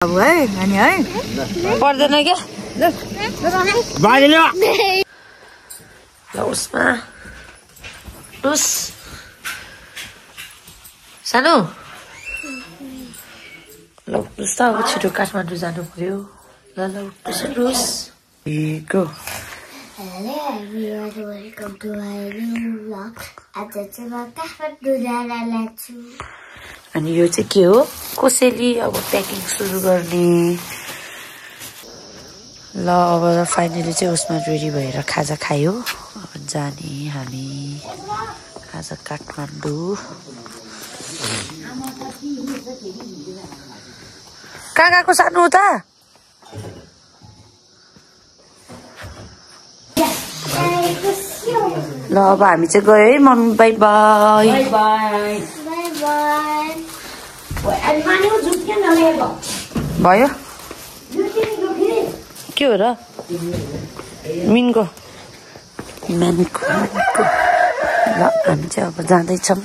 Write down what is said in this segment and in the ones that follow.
अब है नानी है पर्दैन क्या ल उसमा टुस सानो ल टुस त अब छिटो काठमाडौँ जानु पर्यो ल ल टुस टुस go Hello everyone, welcome to my new vlog. आज चाहिँ म काठमाडौँ जान लाग्छु। अनि यो चाहिँ के हो कसैले अब प्याकिङ सुरु गर्ने ल अब फाइनली चाहिँ उसमा रेडी भएर खाजा खायो अब जाने हामी आज काठमाडौँ कहाँ गएको सानो त ल अब हामी चाहिँ गयो है मम्मी बाई बाई भयो के हो र मिनको म्यानको ल हामी चाहिँ अब जाँदैछौँ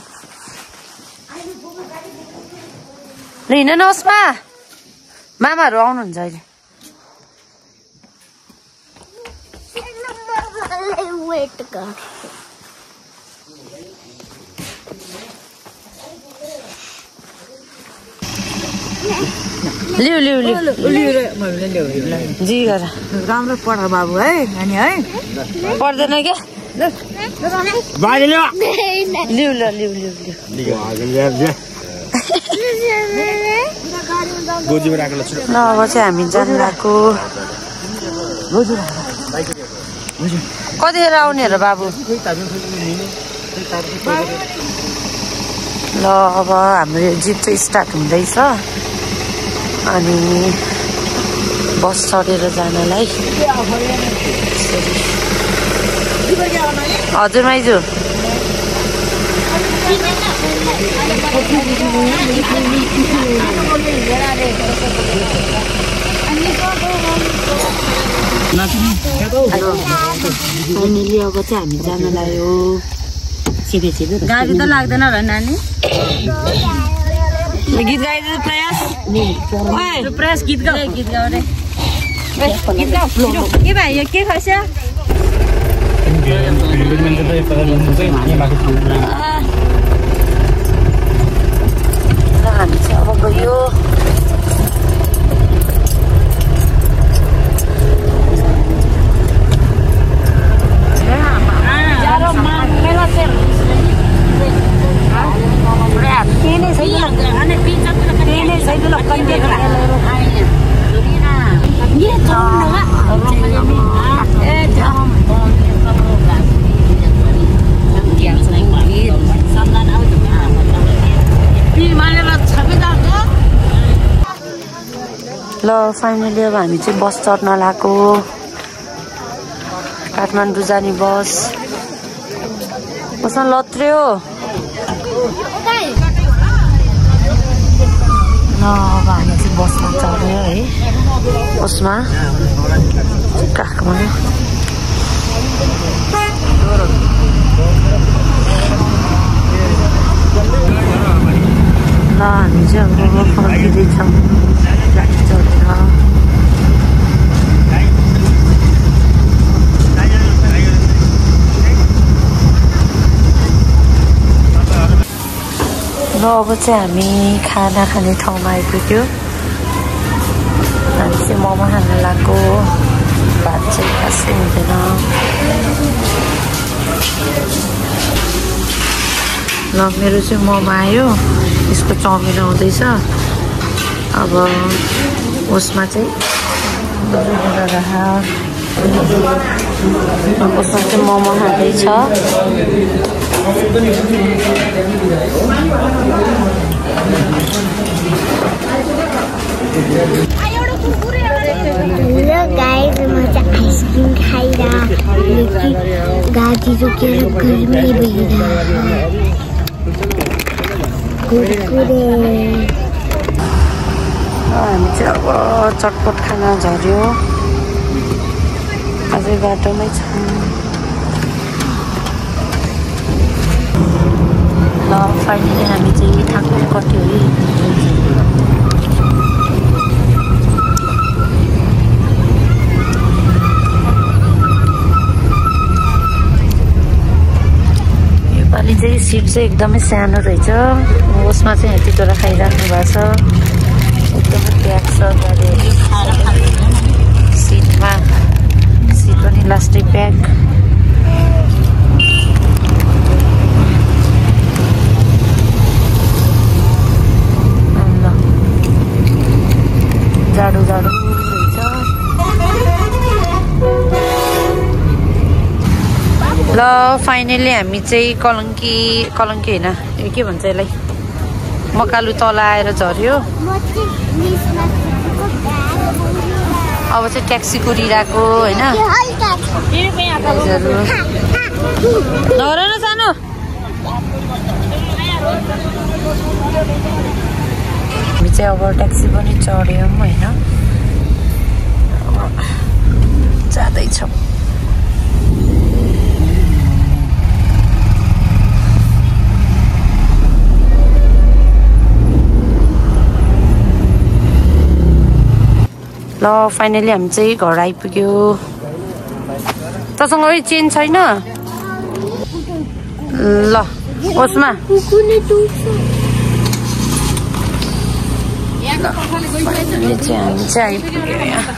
ल हिँड न उसमा मामाहरू आउनुहुन्छ अहिले Wait God. लिउ लिउ लिउ जी गर राम्रो पढ बाबु है नानी है पर्दैन क्या लिउ ल लिउ लिउ ल अब चाहिँ हामी जानु लाग्यो कतिखेर आउने र बाबु ल अब हाम्रो जिप चाहिँ स्टार्ट हुँदैछ अनि बस चढेर जानलाई हजुर माइजू फाइनली अब चाहिँ हामी जान लाग्यो गाडी त लाग्दैन होला नानी गीत गाइदिनु प्रयास प्रयास गीत गाउ गीत गाउ रे के भाइ यो के खस्छ हामी चाहिँ अब गयो ल फाइनली अब हामी चाहिँ बस चढ्न लाग्यो काठमाडौँ जाने बस बसमा लत्र्यो ल अब हामी चाहिँ बसमा चढ्यो है बसमा काठमाडौँ ल हामी चाहिँ अब फर्किँदैछौँ गाडी चढेर ल अब चाहिँ हामी खाना खाने ठाउँमा आइपुग्यो हामी चाहिँ मोमो खान लाग्यो भात चाहिँ खासै हुँदैन ल मेरो चाहिँ मोमो आयो यसको चाउमिन आउँदैछ अब उसमा चाहिँ उसमा चाहिँ मोमो खाँदैछ Hello guys, म चाहिँ आइसक्रिम खाइरहेको गाडी रोकेर गर्मी भइरहेको हामी चाहिँ अब चटपट खाना झऱ्यो अझै बाटोमै छ ल फाइनली हामी चाहिँ थाक्नु कट्यो है हामी चाहिँ सिट चाहिँ एकदमै सानो रहेछ उसमा चाहिँ यति कुरा खाइराख्नु भएको छ एकदमै प्याक छ गाडीहरू सिटमा सिट पनि लास्टै प्याक जाडो जाडो रहेछ ल फाइनली हामी चाहिँ कलङ्की होइन यो के भन्छ यसलाई मकालु तल आएर झऱ्यो अब चाहिँ ट्याक्सी कुरिरहेको होइन नगर न सानो हामी चाहिँ अब ट्याक्सी पनि चढ्यौँ होइन जाँदैछौँ ल फाइनली हामी चाहिँ घर आइपुग्यो तसँग उयो चेन छैन ल उसमा हामी चाहिँ आइपुग्यो यहाँ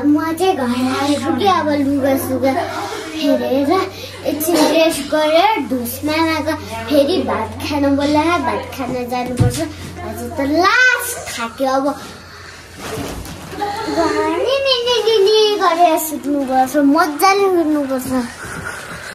म चाहिँ घर आइपुगेँ अब लुगा सुगा फेरेर एकछिन रेस्ट गरेर धुसमा फेरि भात खान बोलायो भात खान जानुपर्छ अझ त लास्ट खाक्यो अब गरेर सुत्नुपर्छ मजाले सुत्नुपर्छ